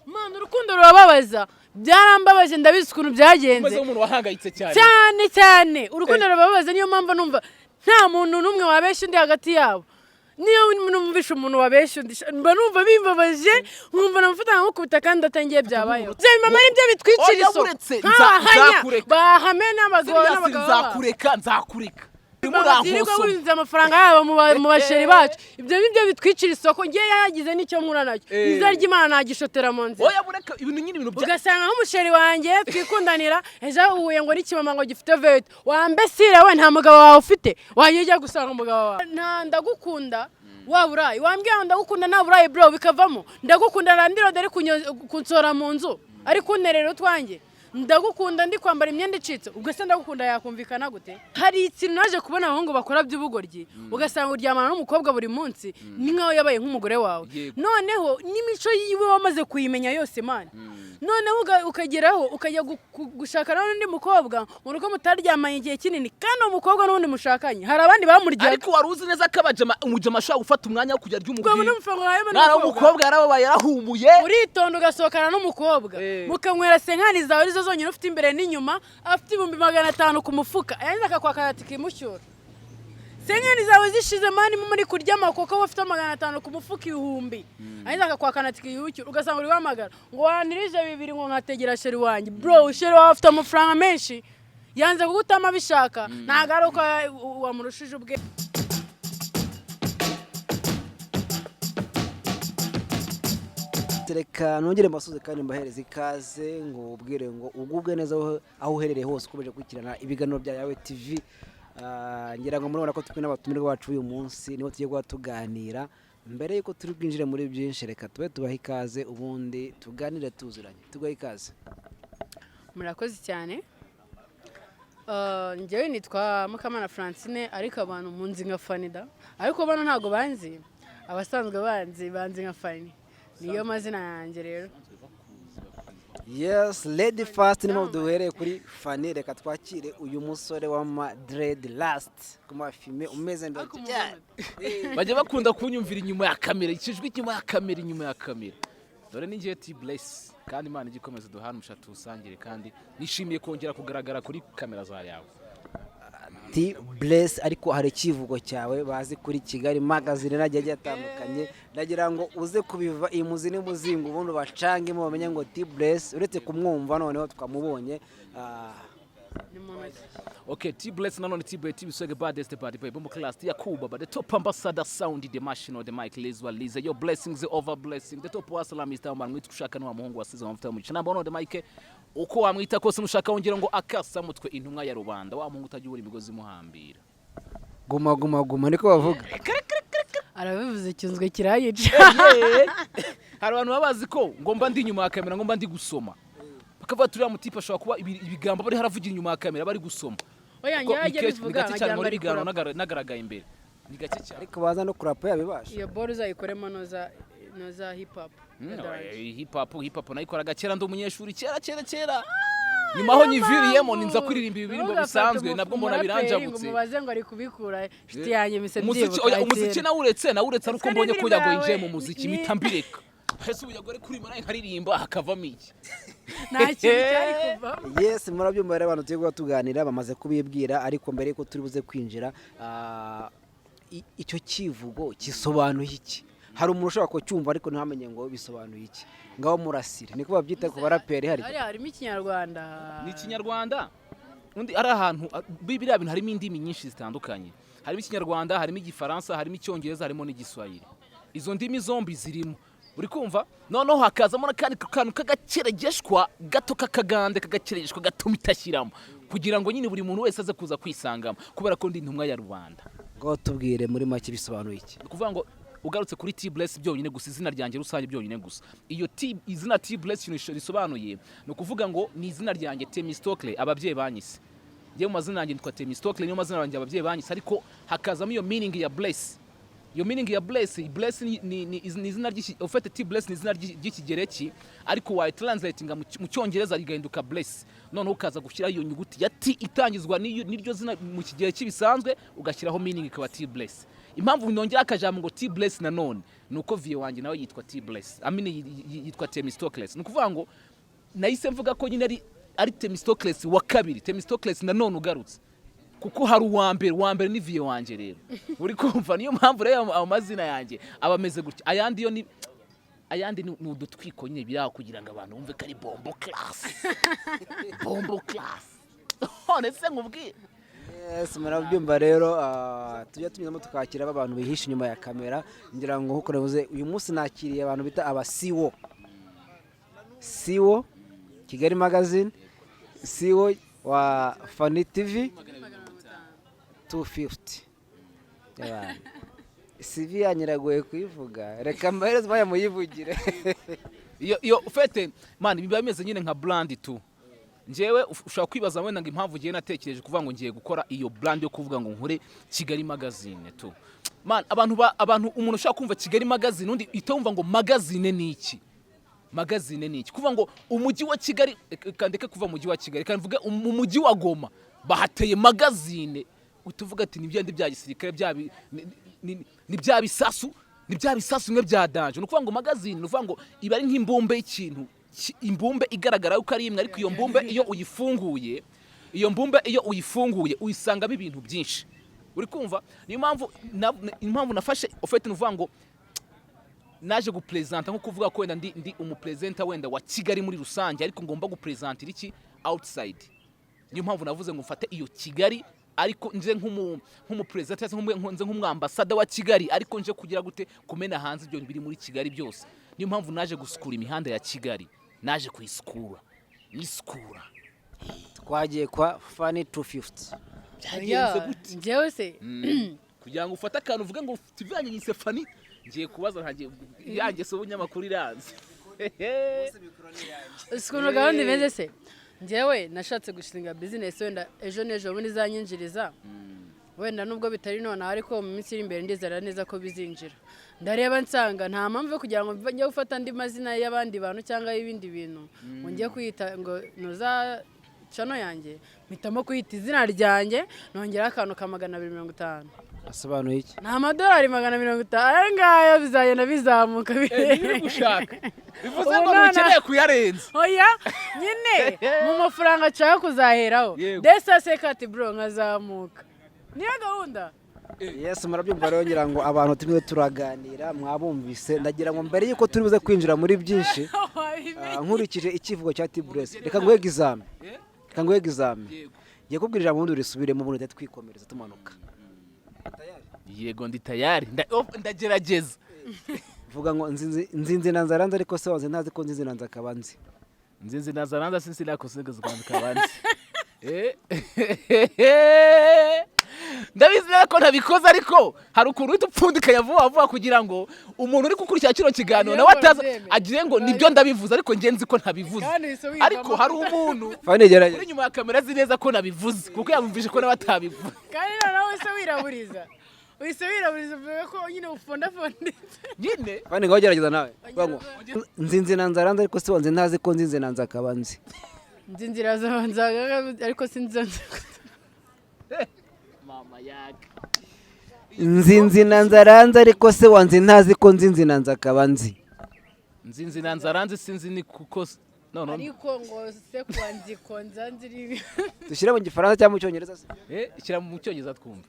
Mana, urukundo rurababaza. Byarambabaje, ndabizi ukuntu byagenze. Umeze nk'umuntu wahangayitse cyane. Cyane cyane, urukundo rurababaza. Niyo mpamvu numva nta muntu n'umwe wabeshya undi hagati yabo. Niyo numvishe umuntu wabeshya undi, mba numva bimbabaje, nkumva namufata nkamukubita kandi atangiye byabayeho. Ibyo mama nibyo bitwicira Oya, isoko. uretse, nk'abahanya nzakureka. bahame n'abagabo Serious, n'abagabo babo. Nzakureka, nzakureka. Batirirwa Murankosoma. burinze amafaranga yabo mu basheri bacu. Ibyo nibyo bitwicira isoko. Ngewe yagize n'icyo nkura nacyo, izina ry'Imana nagishotera mu nzira. Oya, bureka ibintu nyine, ibintu bya Ugasanga nk'umusheri wanjye twikundanira, ejo ahuye ngo n'ikimama ngo gifite veto. Wambesire we, nta mugabo wawe ufite, wajya ujya gusanga umugabo wawe. Nta ndagukunda waba urayi, wambwira ngo ndagukunda nta burayi, bro, bikavamo ndagukunda landlord ari kunsohora mu nzu, ari kunterera utwanjye. Ndagukunda ndi kwambara imyenda icitse, ubwo se ndagukunda yakumvikana gute? Hari ikintu naje kubona abahungu bakora by'ubugoryi, ugasanga uryamana n'umukobwa buri munsi, ni nkaho yabaye nk'umugore wawe. Noneho n'imico yiwe wamaze kuyimenya yose, man. Noneho ukageraho ukajya gushaka n'undi mukobwa mu rugo mutaryamanye igihe kinini, kandi uwo mukobwa n'ubundi mushakanye hari abandi bamuryaga. Ariko wari uzi neza ko abajama, umujama ashobora gufata umwanya wo kujya arya Ubwo umubwira n'umufungo wawe mwana n'umukobwa. w'umukobwa yarababaye, yarahumuye. Uritonda ugasohokana n'umukobwa, mukanywera cinquante zawe arizo zonyine ufite imbere n'inyuma, afite 500,000 ku mufuka, yarangiza akakwaka ati kimushyura. Cinquante zawe zishize, man, muri kurya amakoko, wowe ufite 500 ku mufuka ibihumbi, yarangiza akakwaka ati kimushyura. Ugasanga uri guhamagara ngo wanirije bibiri ngo nkategera chéri wanjye. Bro, chéri wawe afite amafaranga menshi, yanze kugutama abishaka, ntabwo ari uko wamurushije ubwe. Reka nongere mbasuze kandi mbahereze ikaze, ngo ubwire ngo ugubwe neza aho uherereye hose ukomeje gukurikirana ibiganiro bya Yawe TV. Ngira ngo murabona ko turi n'abatumirwa bacu uyu munsi, nibo tugiye kuba tuganira. Mbere y'uko turi bwinjire muri byinshi, reka tube tubahe ikaze, ubundi tuganire tuziranye. Tugahe ikaze. Murakoze cyane. Njyewe nitwa Mukamana Francine, ariko abantu munzi nka Fanida. Ariko bano ntabwo banzi, abasanzwe banzi banzi nka Fani, niyo mazina yanjye rero. Yes, lady first, niho duhereye kuri Fani. Reka twakire uyu musore w'ama dread last ku mafime umeze neza cyane. Bajya bakunda kunyumvira inyuma ya kamera, ikijwi inyuma ya kamera, inyuma ya kamera. Dore ni ngiye T Bless, kandi Imana ijya ikomeza duhane umushatsi tuwusangire, kandi nishimiye kongera kugaragara kuri kamera za yawe. T Bless, ariko hari icyivugo cyawe bazi kuri Kigali Magazine n'agiye agiye atandukanye. Ndagira ngo uze kubiva imuzi n'umuzingo, ubundi bacangemo bamenye ngo T Bless uretse kumwumva noneho twamubonye. Ni muntu ki? Okay, T Bless nanone, T Boy, T Biswege, baddest bad boy, bombo class, Yakuba, but the top ambassador sound, the machine, the mic Lizwa Liza, your blessings over blessing, the top wasala Mr. Man mwitwa ushaka ni wa muhungu wasize amavuta y'umugisha. Namba on the mic, uko wamwita kose nushaka wongera ngo akasa mutwe, intumwa ya rubanda, wa muhungu utajya ubura imigozi imuhambira. Guma guma guma, niko bavuga. Arabivuze, icyunzwe kirayica. Hari abantu baba bazi ko ngomba ndi inyuma ya kamera, ngomba ndi gusoma, bakavuga turiya mutipe ashobora kuba ibigambo bari haravugira inyuma ya kamera bari gusoma. Oya, Kuko njyewe ni ajya kenshi- ni abivuga gake cyane nkagira ngo nkora ari ibiganiro kurapa. Nagaragaye imbere, ni gake cyane. Ariko baza no kurapa yabibasha. Iyo boro uzayikoremo noza noza hip hop ya dance. Hip hop, hip hop nayikoraga kera ndi umunyeshuri, kera kera kera. Nyuma aho nyiviriyemo ninza kuririmba ibirimbo Ntugafate bisanzwe, nabwo mbona umuraperi ngo biranjabutse. umubaze ngo ari kubikura. Inshuti yanjye mise Umuziki, mbyibuka oya, umuziki kera. nawuretse ari uko Ese mbonye ko n'indirimbo Yago yinjiye yawe mu muziki, mpita mbireka. Ese ubu Yago ari kuririmba nawe nkaririmba hakavamo iki? Nta kintu cyari kuvamo. Yes, murabyumva rero, abantu turi kuba tuganira bamaze kubibwira. Ariko mbere yuko turi buze kwinjira, icyo kivugo kisobanuye iki? Hari umuntu ushobora kucyumva ariko ntamenye ngo bisobanuye iki. Ngaho murasire, niko babyita ku baraperi hari. Hariya harimo Ikinyarwanda. Ni Ikinyarwanda. Undi ari ahantu biriya bintu harimo indimi nyinshi zitandukanye: harimo Ikinyarwanda, harimo Igifaransa, harimo Icyongereza, harimo n'Igiswahili. Izo ndimi zombi zirimo, uri kumva? Noneho hakazamo n'akandi kantu k'agakeregeshwa gato k'akagande, k'agakeregeshwa gato itashyiramo kugira ngo nyine buri muntu wese aze kuza kwisangamo, kubera ko ndi intumwa ya rubanda. Ngaho tubwire muri make bisobanuye iki. Ni ukuvuga ngo ugarutse kuri T Bless byonyine gusa, izina ryanjye rusange byonyine gusa, iyo T, izina T Bless, ikintu risobanuye ni ukuvuga ngo ni izina ryanjye Temistocle ababyeyi banyise. Njyewe mu mazina yanjye nitwa Temistocle, niyo mazina yanjye ababyeyi banyise, ariko hakazamo iyo meaning ya bless. Iyo meaning ya bless, bless ni izina ry'iki, ufite T Bless ni izina ry'Ikigereki, ariko wayitranslatinga mu Cyongereza rigahinduka bless. Noneho ukaza gushyiraho iyo nyuguti ya T itangizwa n'iryo zina mu Kigereki bisanzwe, ugashyiraho meaning ikaba T Bless. Impamvu nongera akajambo ngo T Bless nanone ni uko vieux wanjye nawe yitwa T Bless, I mean, yitwa Temistocles. Ni ukuvuga ngo nahise mvuga ko nyine ari Temistocles wa kabiri, Temistocles nanone ugarutse, kuko hari uwa mbere. Uwa mbere ni vieux wanjye. Rero uri kumva, niyo mpamvu rero ayo mazina yanjye aba ameze gutya. Ayandi yo ni ayandi, ni udutwiko nyine biri aho kugira ngo abantu bumve ko ari bombo class, bombo class. None se nkubwire? Yes, murabyumva rero, tujya tunyuzamo tukakira abantu bihishe inyuma ya kamera. Ngira ngo nkuko navuze, uyu munsi nakiriye abantu bita aba CEO, CEO Kigali Magazine, CEO wa Fani TV 250. Y'abantu. CV yanyu iragoye kuyivuga, reka mbahereze umwanya muyivugire. Iyo ufite man biba bimeze nyine nka brand tu. Njyewe ushobora kwibaza wenda ngo impamvu ngiye natekereje kuvuga ngo ngiye gukora iyo brand yo kuvuga ngo nkore Kigali Magazine tu. Man, abantu umuntu ushobora kumva Kigali Magazine, undi ihita wumva ngo magazine ni iki, magazine ni iki? Kuvuga ngo umujyi wa Kigali, reka ndeke kuva mu mujyi wa Kigali, reka mvuge mu mujyi wa Goma bahateye magazine, uhita uvuga ati ni byandi bya gisirikare, bya ni bya bisasu, ni bya bisasu bimwe bya danger. Ni ukuvuga ngo magazine, ni ukuvuga ngo iba ari nk'imbumbe y'ikintu, imbumbe igaragara yuko ari imwe, ariko iyo mbumbe iyo uyifunguye, iyo mbumbe iyo uyifunguye uyisangamo ibintu byinshi. Uri kumva, niyo mpamvu impamvu nafashe ofete, ni ukuvuga ngo naje gupresenta nko kuvuga ko wenda ndi umupresenter wenda wa Kigali muri rusange, ariko ngomba gupresentira iki outside. Niyo mpamvu navuze ngo mfate iyo Kigali, ariko nje nk'umupresenter cyangwa nze nk'umwambasada wa Kigali, ariko nje kugira gute? Kumena hanze ibyo biri muri Kigali byose. Niyo mpamvu naje gusukura imihanda ya Kigali, naje kuyisukura, nyisukura. Twagiye kwa Fani 250. Byagenze gute? Njyewe se? Kugira ngo ufate akantu uvuge ngo TV yanjye yise Fani, ngiye kubaza ntangiye yanjye se ubunyamakuru iranze. Uzi ukuntu gahunda imeze se? Njyewe nashatse gushinga business, wenda ejo n'ejo bundi izanyinjiriza, wenda nubwo bitari nonaha, ariko mu minsi iri imbere ndizera neza ko bizinjira. Ndareba nsanga nta mpamvu yo kugira ngo njye gufata andi mazina y'abandi bantu cyangwa y'ibindi bintu ngo njye kwita ngo nuza channel yanjye. Mpitamo kwita izina ryanjye, nongeraho akantu ka 250. Asobanuye iki? Ni amadolari 250. Aya ngaya bizagenda bizamuka. Niba gushaka bivuze ngo Ubu ntukeneye kuyarenza. Oya nyine, mu mafaranga nshaka kuzaheraho. Yego. Desa sekati bro, nkazamuka, niyo gahunda. Yes, murabyumva rero, ngira ngo abantu turimo turaganira mwabumvise. Ndagira ngo mbere y'uko turi buze kwinjira muri byinshi, nkurikije icyivugo cya T-Bless, reka nguhe examen, reka nguhe examen. Yego. Ngiye kubwira ijambo ubundi urisubiremo, ubundi duhite twikomereza tumanuka. Yego, ndi tayari. Oh, ndagerageza. Vuga ngo nzinzi na nzaranze, ariko se wanze ntazi ko nzinzi na nza akaba nzi. Nzinzi nazaranza sinzi nakosinga zikandika abandi. Ndabizi neza ko ntabikoze, ariko hari ukuntu uhita upfundikanya vuba vuba kugira ngo umuntu uri gukurikira kino kiganiro nawe ataza agire ngo nibyo ndabivuze, ariko njye nzi ko ntabivuze. Kandi uhise wivamo. Ariko hari umuntu Fani, gerageza. uri inyuma ya kamera azi neza ko nabivuze, kuko yamvise ko nawe atabivuze. Kandi noneho uhise wiraburiza, uhise wiraburiza, uvuga ko nyine ufondafonditse. Nyine. Fani, ngaho gerageza nawe. Vuga ngo nzinzi na nzaranze, ariko se wanze ntazi ko nzinzi na nza akaba nzi. Nzi inzira zabanza, ariko sinzi. Mama yaka. Nzinzi na nzaranze, ariko se wanze ntazi ko nzinzi na nza akaba nzi. Nzinzi na nzaranze sinzi ni kuko no no. Ariko ngo se kuwa nziko nzanziri. Dushyire mu Gifaransa cyangwa mu Cyongereza se? Shyira mu Cyongereza twumva.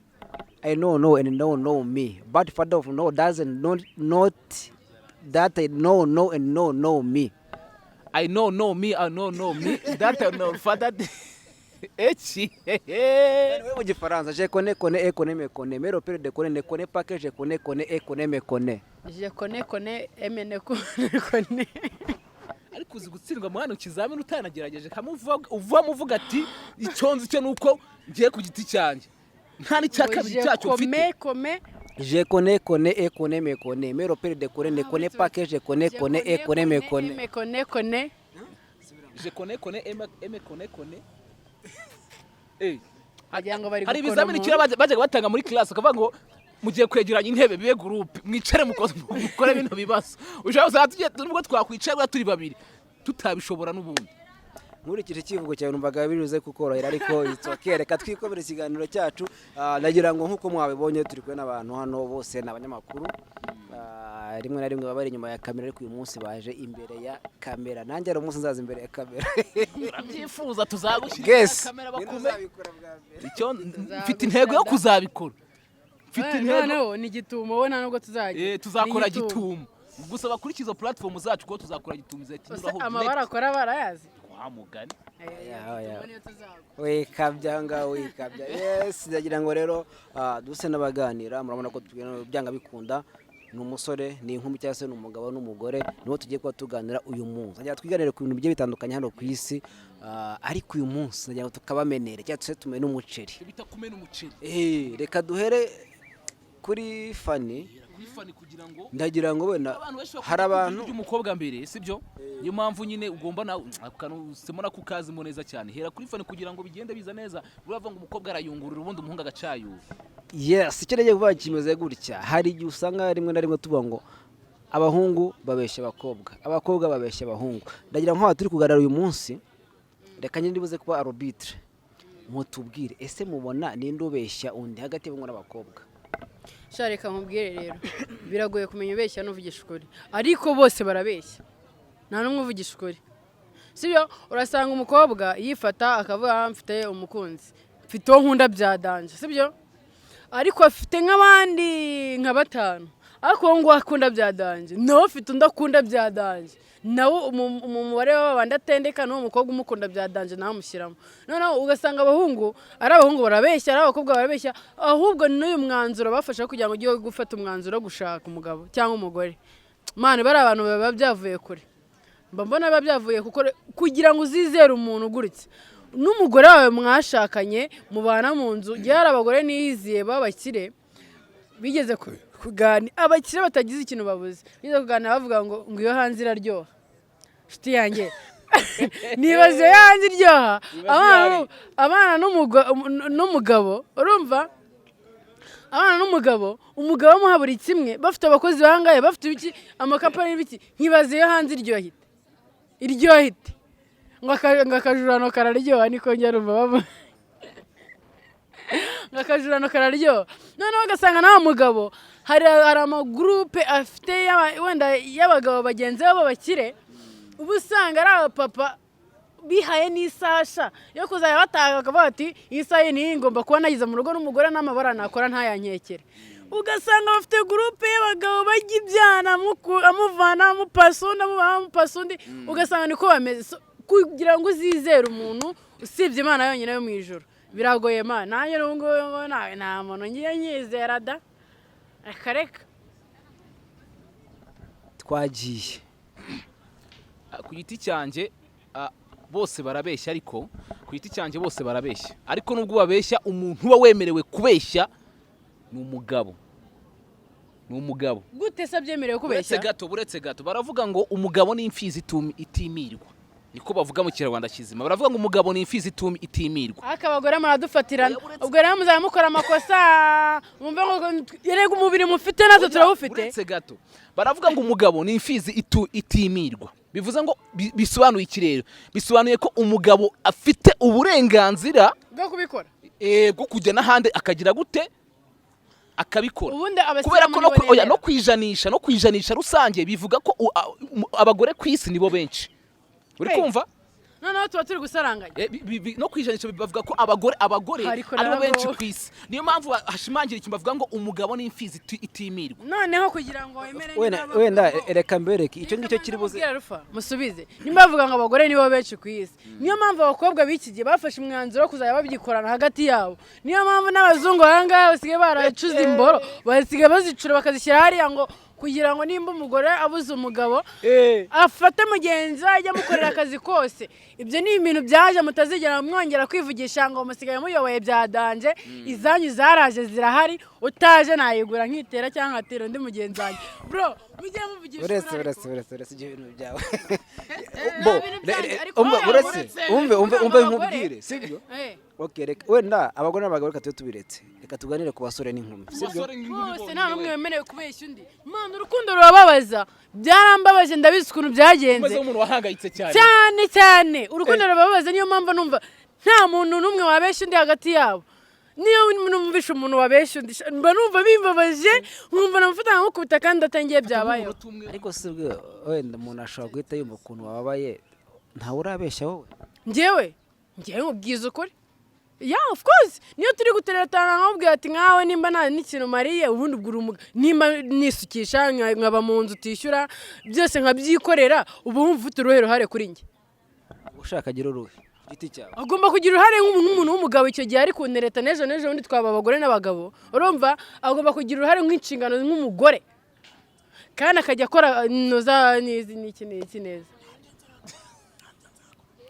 I know no and no know me, but father of no doesn't not that I know no and no know me. I know know me, I know know me that I know father eki. Wewe mu Gifaransa: je connais connais et connais me connais, mais le père de connais ne connaît pas que je connais connais et connais me connais. Je connais connais emene connais. Ariko uzi gutsindwa mwana ikizamini utanagerageje, kamwe uvamo uvuga ati icyo nzi cyo ni uko ngiye ku giti cyanjye nta n'icya kabiri cyacyo mfite. Kome kome. Je connais connais et connais me connais, mais le père de connais ne connaît pas que je connais connais et connais me connais. Me connais connais. Je connais connais aime aime connais connais. Wagira ngo bari Hari gukora ibizamini kera bajyaga batanga muri class, bakavuga ngo mugiye kwegeranya intebe bibe groupe, mwicare mukore bino bibazo. Ushobora gusanga tugiye nubwo twakwicara turi babiri tutabishobora n'ubundi. Nkurikije icyivugo cyawe, numvaga biruze kukorohera, ariko it's okay, reka twikomere ikiganiro cyacu. Nagira ngo nk'uko mwabibonye, turi kumwe n'abantu hano bose ni abanyamakuru. Rimwe na rimwe baba bari inyuma ya kamera, ariko uyu munsi baje imbere ya kamera. Nanjye hari umunsi nzaza imbere ya kamera. Urabyifuza, tuzagushyira Guess. kamera Ninde bakume. uzabikora bwa mbere? Icyo mfite intego yo kuzabikora, mfite intego. Noneho ni gitumo wowe, nta nubwo tuzajya. Tuzakora Ni gitumo. gitumo gusa, bakurikiza izo platform zacu kuko tuzakora gitumo izahita Ese inyuraho amabara direct. akora barayazi? Wa mugani. Ya, ya. Gitumo niyo tuzagwa. Wikabya ngaho, wikabya. Yes, ndagira ngo rero duse n'abaganira. Murabona ko tugenda byanga bikunda, ni umusore, ni inkumi, cyangwa se ni umugabo n'umugore, nibo tugiye kuba tuganira uyu munsi. Ndagira twiganire ku bintu bigiye bitandukanye hano ku isi, ariko uyu munsi ndagira ngo tukabamenere cyangwa tuse tumene umuceri. Icyo bita kumena umuceri. Reka duhere kuri Fani. Kuri Fani kugira ngo Ndagira ngo wenda abantu benshi bakunda hari kumva abantu ijwi ry'umukobwa mbere, sibyo? Niyo mpamvu nyine ugomba nawe akantu semo nako ukazimo neza cyane. Hera kuri Fani kugira ngo bigende biza neza. Uravuga ngo umukobwa arayungurura, ubundi umuhungu agacayura. Yes, icyo nagiye kuvuga kimeze gutya: hari igihe usanga rimwe na rimwe tuvuga ngo abahungu babeshya abakobwa, abakobwa babeshya abahungu. Ndagira ngo nk'aha turi kuganira uyu munsi, reka nyine ndibuze kuba arbitre, mutubwire: ese mubona ninde ubeshya undi hagati y'abahungu n'abakobwa? Sha, reka nkubwire rero, biragoye kumenya ubeshya n'uvugisha ukuri, ariko bose barabeshya, nta n'umwe uvugisha ukuri, sibyo? Urasanga umukobwa yifata akavuga: "Ah, mfite umukunzi, mfite uwo nkunda bya danger," sibyo? Ariko afite nk'abandi nka batanu, ariko uwo nguwo akunda bya danger nawe afite undi akunda bya danger nawe mu mubare w'abandi atendeka n'uwo mukobwa umukunda bya danger nawe amushyiramo. Noneho ugasanga abahungu, ari abahungu barabeshya, ari abakobwa barabeshya. Ahubwo n'uyu mwanzuro bafashe kugira ngo ujye gufata umwanzuro wo gushaka umugabo cyangwa umugore, mani bari abantu biba byavuye kure. Mba mbona biba byavuye kuko kugira ngo uzizere umuntu gutya n'umugore wawe mwashakanye mubana mu nzu. Igihe hari abagore niyiziye b'abakire bigeze kuganira, abakire batagize ikintu babuze, bigeze kuganira bavuga ngo iyo hanze iraryoha. Inshuti yanjye, nibaze iyo hanze iryoha, abana n'umugabo, urumva, abana n'umugabo, umugabo amuha buri kimwe, bafite abakozi bangahe, bafite ibiki, amakampani n'ibiki. Nkibaze iyo hanze iryoha ite, iryoha ite? Ngo akajurano kararyoha, niko njya numva bavuga ngo akajurano kararyoha. Noneho ugasanga nawe mugabo hari amagurupe afite wenda y'abagabo bagenzi be b'abakire, uba usanga ari abapapa bihaye n'isasha yo kuzajya batanga, bakavuga bati: "Iyi saha iyi n'iyi ngomba kuba nageze mu rugo n'umugore, n'amabara nakora ntayankekere." Ugasanga bafite gurupe y'abagabo bajya ibyana, amuvana amupasa undi, amuvana amupasa undi, ugasanga niko bameze. So, kugira ngo uzizere umuntu usibye Imana yonyine yo mu ijoro biragoye. Mana, nanjye n'ubu ngubu nta muntu ngiye nyizera da, reka reka. Twagiye. Ku giti cyanjye, bose barabeshya, ariko ku giti cyanjye bose barabeshya, ariko nubwo babeshya, umuntu uba wemerewe kubeshya ni umugabo, ni umugabo. Gute se byemerewe Buretse kubeshya? gato, buretse gato. Baravuga ngo umugabo ni imfizi itimirwa, niko bavuga mu Kinyarwanda kizima. Baravuga ngo umugabo ni imfizi itimirwa. Ariko abagore muradufatirana. Oya, uretse- Ubwo rero muzaba mukora amakosa, mwumve ngo erega umubiri mufite natwe turawufite. Uretse gato. Baravuga ngo umugabo ni imfizi itimirwa, bivuze ngo bisobanuye iki rero? Bisobanuye ko umugabo afite uburenganzira bwo kubikora, bwo kujya n'ahandi, akagira gute, akabikora. Ubundi abasilamu Kubera ko no, nibo oya, nemera. no kwijanisha rusange bivuga ko abagore ku isi nibo benshi, uri Hey. kumva? Noneho tuba turi gusaranganya. No kwijanisha bavuga ko abagore Ariko aribo benshi naragowe. ku isi. Niyo mpamvu hashimangira ikintu bavuga ngo umugabo ni imfizi itimirwa. Noneho kugira ngo wemere Wenda niba bavuga wenda ngo- reka mbereke icyo ngicyo kiri buze. Mubwira Rufa, musubize. Nimba bavuga ngo abagore nibo benshi ku isi, niyo mpamvu abakobwa b'iki gihe bafashe umwanzuro wo kuzajya babyikorana hagati yabo. Niyo mpamvu n'abazungu aha ngaha basigaye baracuze imboro, basigaye bazicura bakazishyira hariya, ngo kugira ngo nimba umugore abuze umugabo afate mugenzi we ajye amukorera akazi kose. Ibyo ni ibintu byaje mutazigera mwongera kwivugisha ngo musigaye muyoboye bya danger. Izanyu zaraje, zirahari, utaje nayigura nkitera cyangwa nkatera undi mugenzi wanjye. Bro, mujye muvugisha Uretse ukuri. uretse uretse uretse ibyo bintu byawe. Nta Bo bintu byanjye, ariko umve oya, uretse uretse umve umve kuvuga umve ngo abagore- nkubwire, sibyo? Okay, reka wenda abagore n'abagabo reka tube tubiretse, reka tuganire ku basore n'inkumi, sibyo? Basore n'inkumi Bose nta n'umwe bonyine. wemerewe kubeshya undi. Mana, urukundo rurababaza, byarambabaje, ndabizi ukuntu byagenze. Umeze nk'umuntu wahangayitse cyane. Cyane cyane, urukundo rurababaza. Niyo mpamvu numva nta muntu n'umwe wabeshya undi hagati yabo. Niyo numvishe umuntu wabeshya undi, mba numva bimbabaje, nkumva namufata nkamukubita kandi atangiye byabayeho. Umunota umwe. Ariko si bwo wenda umuntu ashobora guhita yumva ukuntu wababaye. Ntawe urabeshya wowe? Njyewe nkubwiza ukuri, yeah, of course. Niyo turi guteretana nkabubwira ati nkawe nimba nta n'ikintu mariye, ubundi ubwo uri nimba nisukisha nkaba mu nzu utishyura, byose nkabyikorera, ubu wumva ufite uruhe ruhare kuri njye? Ushaka agira uruhe ku giti cyawe? Agomba kugira uruhare nk'umuntu w'umugabo icyo gihe ari kuntereta. N'ejo n'ejo bundi twaba abagore n'abagabo, urumva agomba kugira uruhare nk'inshingano nk'umugore, kandi akajya akora noza n'izi n'iki n'iki neza.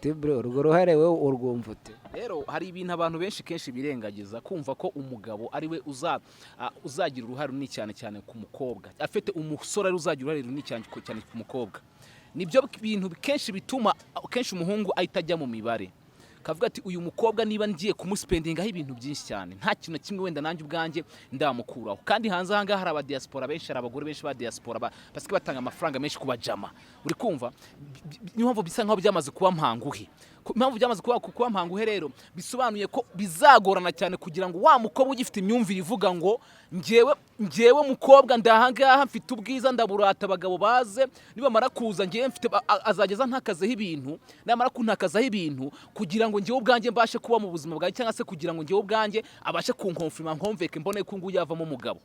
Tibure, urwo ruhare wowe urwumva ute? Rero hari ibintu abantu benshi kenshi birengagiza, kumva ko umugabo ari we uzagira uruhare runini cyane cyane ku mukobwa, afite umusore ari uzagira uruhare runini cyane cyane ku mukobwa. Nibyo bintu kenshi bituma kenshi umuhungu ahita ajya mu mibare, kavuga ati uyu mukobwa niba ngiye kumuspendingaho ibintu byinshi cyane, nta kintu na kimwe wenda nanjye ubwanjye ndamukuraho. Kandi hanze aha ngaha hari abadiaspora benshi, hari abagore benshi ba diaspora basigaye batanga amafaranga menshi ku bajama, uri kumva? Niyo mpamvu bisa nkaho byamaze kuba mpanguhe. Impamvu byamaze kuba mpanguhe rero, bisobanuye ko bizagorana cyane kugira ngo wa mukobwa ugifite imyumvire ivuga ngo njyewe mukobwa ndahangaha, mfite ubwiza, ndaburata, abagabo baze, nibamara kuza njyewe mfite azageza ntakazeho ibintu, namara kuntakazaho ibintu kugira ngo njyewe ubwanjye mbashe kuba mu buzima bwanjye, cyangwa se kugira ngo njyewe ubwanjye abashe kunkonfirma, nkomveke, mbone ko nguyu yavamo umugabo,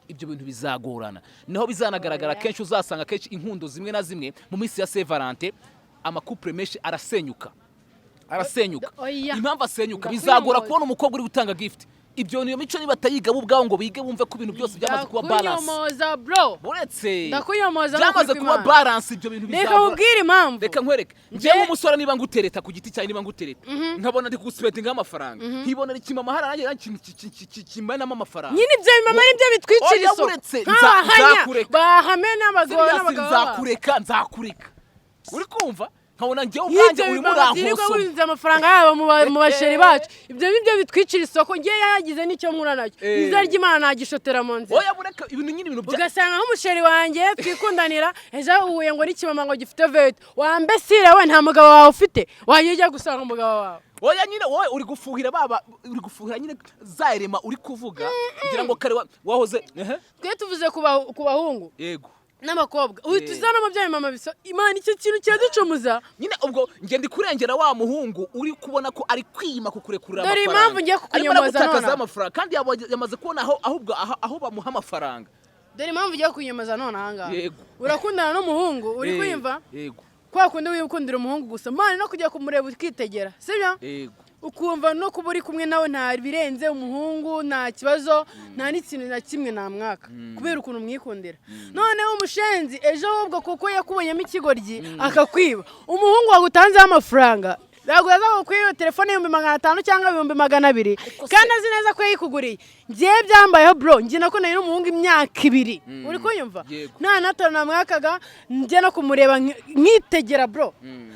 ibyo bintu bizagorana. Naho bizanagaragara kenshi, uzasanga kenshi inkundo zimwe na zimwe mu minsi ya Saint Valentin amacouple menshi arasenyuka, arasenyuka. Oya. Impamvu asenyuka, Ndakuyomoza. bizagora kubona umukobwa uri gutanga gift. Ibyo niyo mico niba batayiga bo ubwabo ngo bige bumve ko ibintu byose byamaze kuba balance. Ndakunyomoza, bro. Uretse Ndakunyomoza byamaze n'ukuri kuba kw'Imana. balance, ibyo bintu Reka bizagora. nkubwire impamvu. Reka nkwereke, njyewe nk'umusore niba ngutereta ku giti cyawe, niba ngutereta nkabona ndi kuguspendingaho amafaranga, nkibonera ikimama hari nanjye ikintu kimenamo amafaranga. Nyine ibyo bimama nibyo bitwicira Oya, isoko. uretse, Nk'abahanya nzakureka. bahame n'abagabo Serious, n'abagabo babo. Nzakureka, nzakureka, uri kumva? Nkabona njyewe ubwanjye Y'ibyo urimo bimama byirirwa urankosoma. winjiza amafaranga yabo mu bachéri bacu, ibyo nibyo bitwicira isoko. Ngewe yagize n'icyo nkura nacyo, izina ry'Imana nagishotera mu nzira. Oya, bureka ibintu nyine, ibintu bya Ugasanga nk'umuchéri wanjye twikundanira, ejo uhuye ngo n'ikimama ngo gifite veto. Wambesire we, nta mugabo wawe ufite, wajya ujya gusanga umugabo wawe. Oya nyine, wowe uri gufuhira baba, uri gufuhira nyine za erema uri kuvuga, ngira ngo kare wahoze ehe. Twe tuvuze ku bahungu Yego. n'abakobwa, uhita uzana umubyeyi mama biso Imana, icyo kintu kiraducumuza. Nyine ubwo njye ndi kurengera wa muhungu uri kubona ko ari kwima kukurekurira Dore amafaranga, impamvu ngiye arimo kukunyomoza aragutakazaho nonaha. amafaranga, kandi yamaze kubona aho ahubwo aho bamuha amafaranga. Dore impamvu ugiye kunyomoza none ahangaha. Yego. Urakundana n'umuhungu, uri kwiyumva? Yego. Kwa kundi wikundira umuhungu gusa, mani, no kujya kumureba ukitegera, sibyo? Yego. Ukumva no kuba uri kumwe nawe nta birenze, umuhungu nta kibazo, nta n'ikintu na kimwe namwaka kubera ukuntu mwikundira. Noneho umushenzi ejo ahubwo kuko yakubonyemo ikigoryi akakwiba. Umuhungu wagutanzeho amafaranga ntabwo yaza kukwiba telefone 500,000 cyangwa 200,000 kandi azi neza ko yayikuguriye. Ngewe byambayeho, bro. Njye nakundanye n'umuhungu imyaka 2, uri kunyumva? Yego. Nta natara namwakaga, njye no kumureba nkitegera, bro.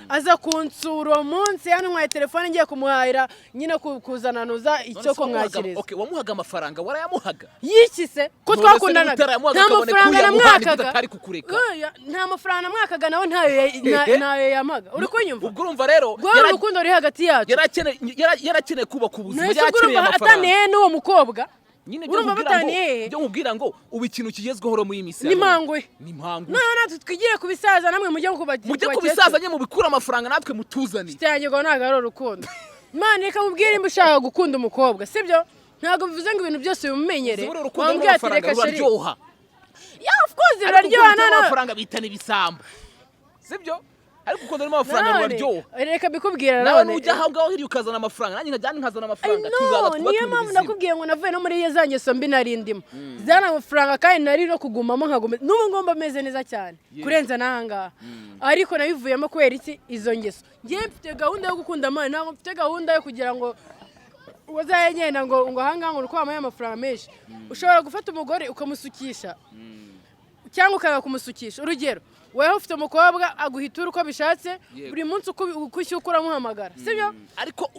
Aza kunsura uwo munsi yantwaye telefone, ngiye kumuhahira nyine kuzananuza None icyo se wamuhaga- kumwakiriza. Okay, wamuhaga amafaranga, warayamuhaga? Yikise ko None se twakundanaga, utarayamuhaga nta akabona mafaranga kuyamuha, nibwo namwakaga. atari kukureka. Oya, nta mafaranga namwakaga, nawe ntayo ntayo yamaga, uri kunyumva? Ubwo urumva rero Rwari urukundo ruri hagati yacu. Yarakeneye kubaka ubuzima, Nahise ubwo yarakeneye urumva amafaranga. ataniye n'uwo mukobwa. Nyine ibyo Urumva nkubwira ngo bataniye? ibyo nkubwira ngo ubu ikintu kigezweho rero muri iyi minsi ya Ni none, manguhe. ni manguhe. Noneho natwe twigire ku bisaza, namwe mujye ku Mujye ku bisaza nyine mubikure amafaranga, natwe mutuzaniye. Cyanjye ngo ntabwo ari urukundo. Imana, reka mubwire, nimba ushaka gukunda umukobwa, sibyo, ntabwo bivuze ngo ibintu byose bimumenyere. Uzi buriya urukundo Wambwira ati rw'amafaranga reka chéri. ruraryoha. Yeah, of course, Ariko ruraryoha. urukundo None rw'amafaranga bitana ibisambo, sibyo? Ariko urukundo rurimo amafaranga None, ruraryoha. reka mbikubwira. Nawe None nujya aho ngaho hirya ukazana amafaranga, nanjye nkajya nkazana I amafaranga, know, tuzaza twubake niyo ibintu mpamvu bizima. nakubwiye ngo navuye no muri iyo za ngeso mbi nari ndimo zana amafaranga, kandi nari no kugumamo nkaguma n'ubu ngomba meze neza cyane kurenza n'aha ngaha, ariko nabivuyemo kubera iki? Izo ngeso. Ngewe mfite gahunda yo gukunda amana, ntabwo mfite gahunda yo kugira ngo uzajye ngenda ngo ahangaha ngo uko wamuhaye amafaranga menshi. Ushobora gufata umugore ukamusukisha cyangwa ukanga kumusukisha. Urugero, weho ufite umukobwa aguhitura uko bishatse, buri munsi uko ushyuka uramuhamagara, sibyo? Ariko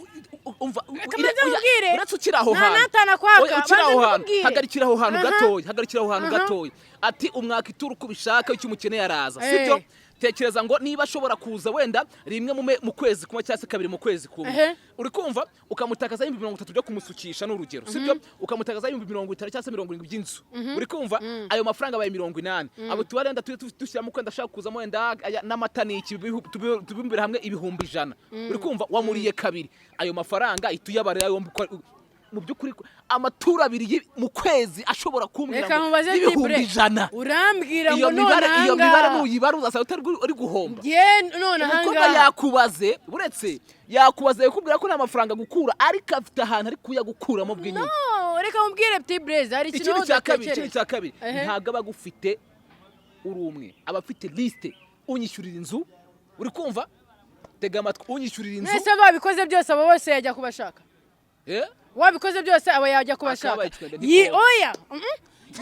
Umva, Reka mbanze nkubwire. Uretse ukiri aho Nta hantu. n'atanu akwaka, Oya, ukiri aho banze hantu, mbikubwire. hagarikira aho hantu gatoya, hagarikira aho hantu gatoya. Ati umwaka ituru uko ubishaka, icyo umukeneye araza, sibyo? Tekereza ngo niba ashobora kuza wenda rimwe mu kwezi kumwe cyangwa se kabiri mu kwezi kumwe, uri kumva, ukamutakaza 30,000 byo kumusukisha, ni urugero, sibyo? Ukamutakaza 50,000 cyangwa se 70 by'inzu, uri kumva, ayo mafaranga abaye 80. Abo tuba wenda tujye dushyiramo kwenda ashaka kuzamo wenda n'amata n'iki, tubibumbire hamwe 100,000. Uri kumva, wamuriye kabiri, ayo mafaranga ihita uyabarira yombi mu by'ukuri amaturo abiri mu kwezi ashobora kumbwira Reka ngo nkubaze, n'ibihumbi Tibre. ijana. Urambwira ngo Iyo mibare, none iyo mibare ahangaha nuyibara uzasanga utari uri guhomba. Nge none Umukobwa ahangaha yakubaze, uretse yakubaze yakubwira ko nta mafaranga gukura, ariko afite ahantu ari kuyagukuramo bw'inyuma. No, reka mubwire, Tibreze, hari ikintu Ikindi cya kabiri, ikindi udatekereza. cya kabiri, ntabwo aba agufite uri umwe, aba afite liste: unyishyurira inzu, uri kumva, tega amatwi, unyishyurira inzu. Mwese babikoze byose, abo bose yajya kubashaka? Eh? Wabikoze byose, aba yajya kubashaka? Akabaye icwende Oya,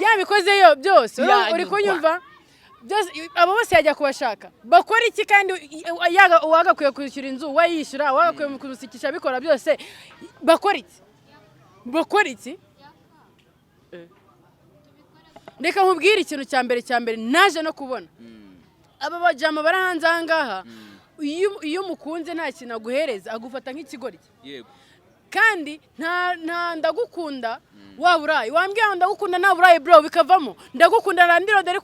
yabikoze yo byose, uri Yanyurwa. kunyumva? Byose, abo bose yajya kubashaka bakora iki? Kandi uwagakwiye kwishyura inzu we yishyura, uwagakwiye kumusukisha abikora byose, bakora iki? Bakora iki? Reka nkubwire ikintu cya mbere, cya mbere naje no kubona, aba bajama bari hanze aha ngaha, iyo umukunze nta kintu aguhereza, agufata nk'ikigoryi. Kandi nta ndagukunda waba uraye wambwira ngo ndagukunda nta burayi, bro, bikavamo ndagukunda landlord ari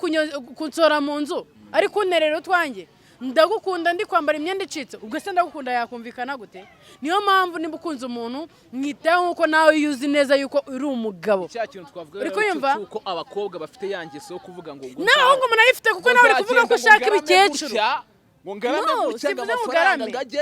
kunsora mu nzu, ari kunterera utwanjye, ndagukunda ndi kwambara imyenda icitse, ubwo se ndagukunda yakumvikana gute? Niyo mpamvu niba ukunze umuntu, mwitaho nk'uko nawe iyo uzi neza yuko uri umugabo. Cya kintu twavuga Uri rero kunyumva? cy'uko abakobwa bafite ya ngeso yo kuvuga ngo N'abahungu munayifite, kuko nawe uri kuvuga ko ushaka ngo ngarame ibikecuru. gutya, ngo ngarame No, gutya, ngo simvuze ngo amafaranga ugarame. ngajye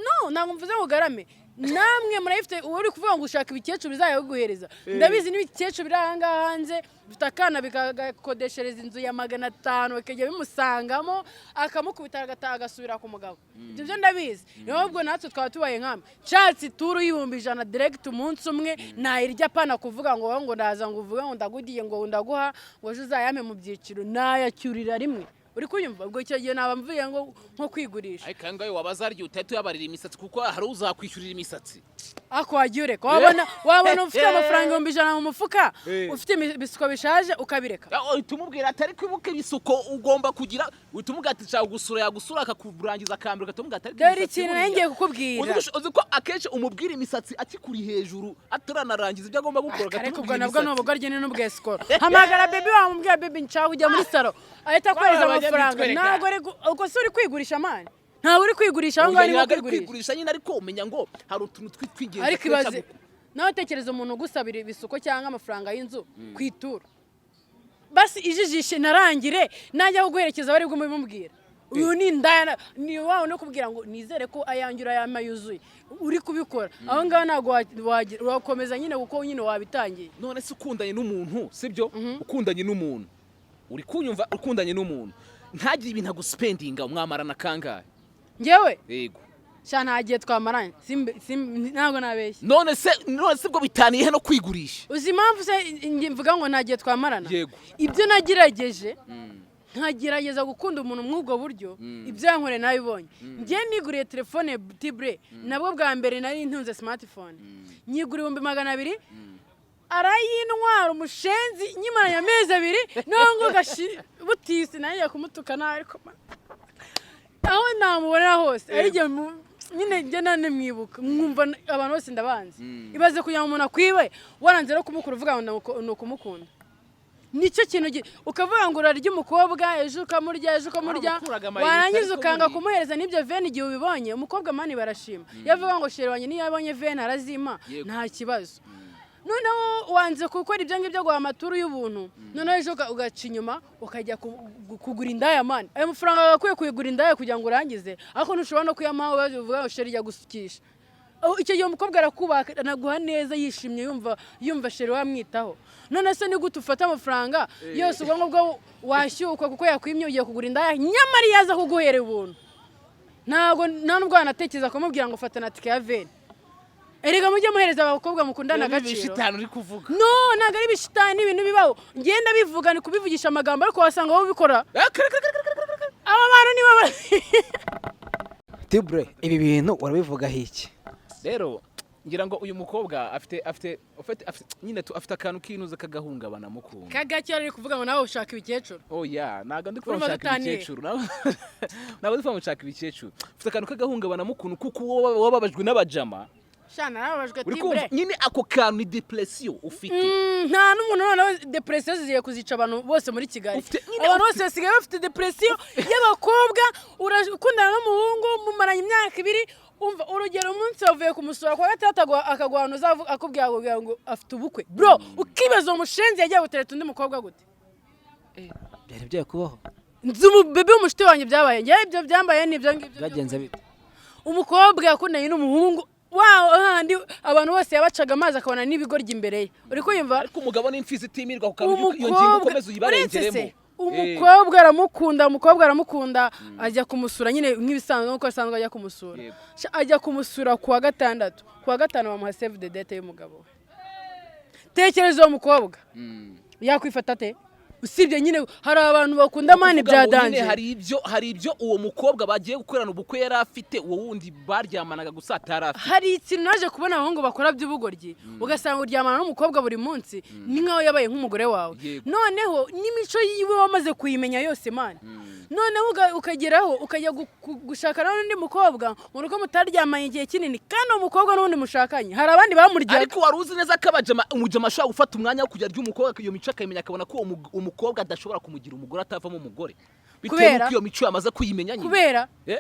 No, ntabwo mvuze ngo ugarame. Namwe murayifite, uba uri kuvuga ngo ushaka ibikecuru bizayabiguhereza. Ndabizi n'ibikecuru biri aha ngaha hanze bifite akana, bikagakodeshereza inzu ya 500, bikajya bimusangamo, akamukubita, agataha, agasubira ku mugabo. Ibyo byo ndabizi. Niyo ahubwo natwe twaba tubaye nkamwe, nshatse ituru y'100,000 direct umunsi umwe nayirya, apana kuvuga ngo wowe ngo ndaza ngo uvuge ngo ndagugiye, ngo ndaguha, ngo ejo uzayampe mu byiciro. Nayacyurira rimwe, uri kunyumva? Ubwo icyo gihe naba mvuye ngo nko kwigurisha. Ariko aya ngayo wabaza arya utahita uyabarira imisatsi, kuko hari uzakwishyurira imisatsi. Ako wagiye ureka, wabona ufite amafaranga 100,000 mu mufuka, ufite ibisuko bishaje, ukabireka. Uhita umubwira ati ariko ibuka ibisuko ugomba kugira, uhita umubwira ati nshaka gusura, yagusura akakurangiza akambere, ugahita umubwira ati ariko Dore imisatsi ikintu buriya. nari ngiye kukubwira. Uzi ko akenshi umubwira imisatsi akikuri hejuru, ataranarangiza ibyo agomba gukora, ugahita Ariko ubwo umubwira nabwo ni imisatsi. Ubugoryi ni n'ubwesikoro. Hamagara baby wawe, umubwira: "Baby, nshaka kujya muri salon," ahita akohereza amafaranga. Abanyabitwereka. Ntabwo ari ubwo se uri kwigurisha, man? Ntabwo uri kwigurisha aho ngaho, Oya, ni nko ntabwo ari kwigurisha. Kwigurisha nyine, ariko umenya ngo hari utuntu tw'ingenzi Ariko akenshi ibaze nawe, tekereza umuntu ugusabira ibisuko cyangwa amafaranga y'inzu ku ituro, basi ijijishe narangire najya kuguherekeza bari bwo mubimubwira. Uyu ni indaya, ni wawe no kubwira ngo nizere ko ayanjye urayampa yuzuye. Uri kubikora aho ngaho, ntabwo wakomeza nyine, kuko nyine wabitangiye. None se ukundanye n'umuntu, sibyo? Ukundanye n'umuntu, uri kunyumva? Ukundanye n'umuntu ntagire ibintu aguspendinga, mwamarana kangahe? Ngewe? Yego. Sha, nta gihe twamaranye. Ntabwo nabeshya. None se ubwo bitaniye he no kwigurisha? Uzi impamvu se njye mvuga ngo nta gihe twamarana? Yego. Ibyo nagerageje, nkagerageza gukunda umuntu muri ubwo buryo, ibyo yankoreye nabibonye. Njye niguriye telefone, Tibure, nabwo bwa mbere nari ntunze smartphone, nyigura 200,000, arayintwara umushenzi nyimaranye amezi 2, nubwo gashi butisi nanjye kumutuka nabi, ariko aho namubonera hose ari igihe nyine njye nane mwibuka nkumva abantu bose ndabanzi. Ibaze kugira ngo umuntu akwibe, waranze no kumukura, uvuga ngo ni ukumukunda. Nicyo kintu ukavuga ngo urarya umukobwa, ejo ukamurya, ejo ukamurya, Waramukuraga amayinite, warangiza ariko ukanga buriya- kumuhereza n'ibyo veni igihe ubibonye. Umukobwa, man, barashima iyo avuga ngo chéri wanjye niyo yabonye veni arazima, nta kibazo. Noneho wanze gukora ibyo ngibyo, guha amaturu y'ubuntu, noneho ejo ugaca inyuma ukajya kugura indaya. Man, ayo mafaranga wagakwiye kuyigura indaya kugira ngo urangize, ariko ntushobora no kuyamuha wowe uvuga ngo chéri jya gusukisha. Aho icyo gihe umukobwa arakubaha, anaguha neza, yishimye, yumva chéri wamwitaho. None se ni gute ufata amafaranga yose, ubwo ngubwo washyukwa kuko yakwimye, ugiye kugura indaya, nyamara iyo aza kuguhera ubuntu, ntabwo nta nubwo wanatekereza kumubwira ngo fata na tike ya veni? Erega mujye muhereza abakobwa mukundana agaciro. Ibishitani uri kuvuga. No, ntabwo ari ibishitani, ni ibintu bibaho. Ngenda bivuga ni kubivugisha amagambo, ariko wasanga wowe ubikora. Aba bantu nibo Tibure, ibi bintu urabivugaho iki? Rero Ngira ngo uyu mukobwa afite nyine afite akantu k'inuza kagahungabana mukunda. Kagake ari kuvuga ngo nawe ushaka ibikecuru. Oya, ntabwo ndi kuvuga Urumva ngo nshaka dutaniye. ibikecuru. Ntabwo ndi kuvuga ngo nshaka ibikecuru. Ufite akantu k'agahungabana mukuntu kuko wowe wababajwe n'abajama. Shana, narababajwe. Uri kumva Tibure. nyine ako kantu ni depression ufite. Nta n'umuntu noneho depression zigiye kuzica abantu bose muri Kigali. Nyine Abantu bose basigaye bafite depression y'abakobwa. Ukundana n'umuhungu mumaranye imyaka 2, umva urugero, umunsi wavuye kumusura kuwa gatandatu, akaguha ahantu akubwira ngo afite ubukwe, bro, ukibaza uwo mushenzi yagiye gutereta undi mukobwa gute? Byari byaye kubaho? Nzi umubebe w'umushuti wanjye byabaye. Njyewe ibyo byambaye ni ibyo ngibyo. Byagenze bite? Umukobwa yakundanye n'umuhungu wa handi abantu bose yabacaga amazi, akabona n'ibigoryi imbere ye, uri kwiyumva? Ariko umugabo n'imfizi itimirwa ku kantu, iyo ngingo Umukobwa ukomeza uretse uyibarengeremo. se umukobwa aramukunda, umukobwa aramukunda, ajya kumusura nyine nk'ibisanzwe, nk'uko asanzwe ajya kumusura. Ajya kumusura ku wa gatandatu, ku wa gatanu bamuha save the date y'umugabo we. Tekereza uwo mukobwa yakwifata ate? Usibye nyine hari abantu bakunda man Kuvuga bya ngo nyine danger. Hari ibyo uwo mukobwa bagiye gukorana ubukwe yari afite, uwo wundi baryamanaga gusa atari afite. Hari ikintu naje kubona abahungu bakora by'ubugoryi, ugasanga uryamana n'umukobwa buri munsi, ni nkaho yabaye nk'umugore wawe. Noneho n'imico yiwe wamaze kuyimenya yose, man. Noneho ukageraho ukajya gushaka n'undi mukobwa ngo nuko mutaryamanye igihe kinini, kandi uwo mukobwa n'ubundi mushakanye hari abandi bamuryaga. Ariko wari uzi neza ko abajama, umujama ashobora gufata umwanya wo kujya arya umukobwa, iyo mico akayimenya, akabona ko uwo umukobwa adashobora kumugira umugore, atavamo umugore, bitewe Kubera? n'uko iyo mico yamaze kuyimenya nyine. Kubera? Eh?